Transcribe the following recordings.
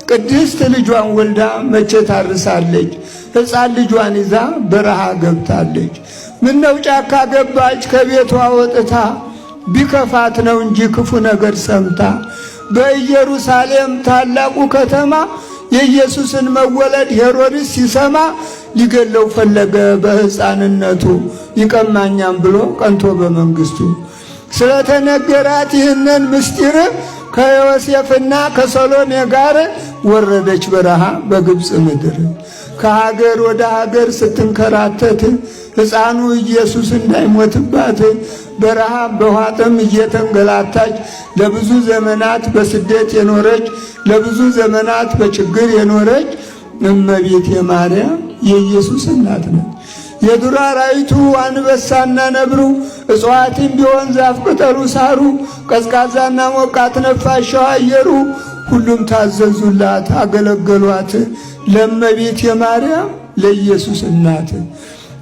ቅድስት ልጇን ወልዳ መቼ ታርሳለች? ሕፃን ልጇን ይዛ በረሃ ገብታለች። ምነው ጫካ ገባች ከቤቷ ወጥታ፣ ቢከፋት ነው እንጂ ክፉ ነገር ሰምታ። በኢየሩሳሌም ታላቁ ከተማ የኢየሱስን መወለድ ሄሮድስ ሲሰማ ሊገለው ፈለገ። በሕፃንነቱ ይቀማኛም ብሎ ቀንቶ በመንግስቱ ስለተነገራት ይህንን ምስጢር ከዮሴፍና ከሰሎሜ ጋር ወረደች በረሃ በግብፅ ምድር። ከሀገር ወደ ሀገር ስትንከራተት ሕፃኑ ኢየሱስ እንዳይሞትባት በረሃብ በውሃ ጥም እየተንገላታች ለብዙ ዘመናት በስደት የኖረች፣ ለብዙ ዘመናት በችግር የኖረች እመቤቴ ማርያም የኢየሱስ እናት ነች። የዱር አራዊቱ አንበሳና ነብሩ፣ እጽዋትም ቢሆን ዛፍ ቅጠሉ ሳሩ፣ ቀዝቃዛና ሞቃት ነፋሻው አየሩ፣ ሁሉም ታዘዙላት አገለገሏት ለእመቤቴ ማርያም ለኢየሱስ እናት።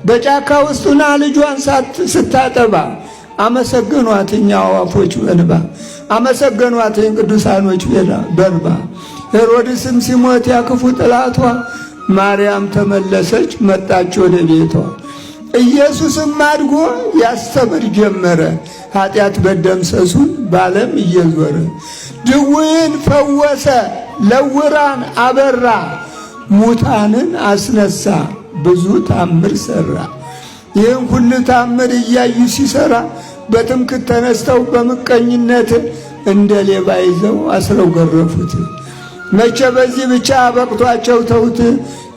በጫካ ውስጡና ልጇን ስታጠባ አመሰገኗት እኛ አዋፎች በንባ፣ አመሰገኗት ቅዱሳኖች በንባ። ሄሮድስም ሲሞት ያክፉ ጥላቷ ማርያም ተመለሰች መጣች ወደ ቤቷ። ኢየሱስም አድጎ ያስተምር ጀመረ፣ ኃጢአት በደምሰሱን ባለም እየዞረ። ድውይን ፈወሰ፣ ለውራን አበራ፣ ሙታንን አስነሳ፣ ብዙ ታምር ሰራ። ይህን ሁሉ ታምር እያዩ ሲሰራ በትምክት ተነስተው በምቀኝነት እንደ ሌባ ይዘው አስረው ገረፉት። መቼ በዚህ ብቻ በቅቷቸው ተውት።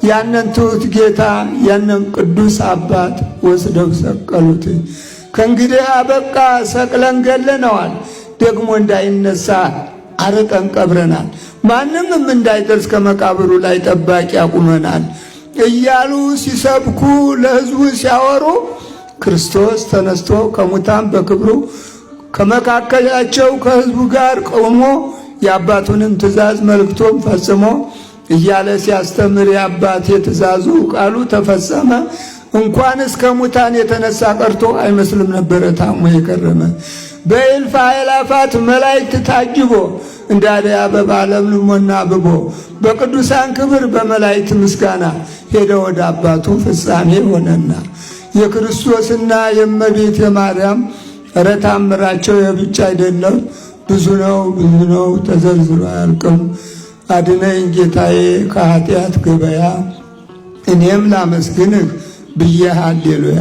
ያንን ትሑት ጌታ ያንን ቅዱስ አባት ወስደው ሰቀሉት። ከእንግዲህ አበቃ፣ ሰቅለን ገለነዋል። ደግሞ እንዳይነሳ አርቀን ቀብረናል። ማንምም እንዳይደርስ ከመቃብሩ ላይ ጠባቂ አቁመናል እያሉ ሲሰብኩ ለሕዝቡ ሲያወሩ ክርስቶስ ተነስቶ ከሙታን በክብሩ ከመካከላቸው ከሕዝቡ ጋር ቆሞ የአባቱንም ትእዛዝ መልእክቶም ፈጽሞ እያለ ሲያስተምር የአባት የትእዛዙ ቃሉ ተፈጸመ። እንኳን እስከ ሙታን የተነሳ ቀርቶ አይመስልም ነበረ ታሞ የከረመ። በእልፍ አእላፋት መላእክት ታጅቦ እንደ አደይ አበባ ለምልሞና አብቦ በቅዱሳን ክብር በመላእክት ምስጋና ሄደ ወደ አባቱ ፍጻሜ ሆነና። የክርስቶስና የእመቤት የማርያም ኧረ ታምራቸው የብቻ አይደለም፣ ብዙ ነው፣ ብዙ ነው፣ ተዘርዝሮ አያልቅም። አድነኝ ጌታዬ ከኃጢአት ገበያ፣ እኔም ላመስግንህ ብዬ ሃሌሉያ።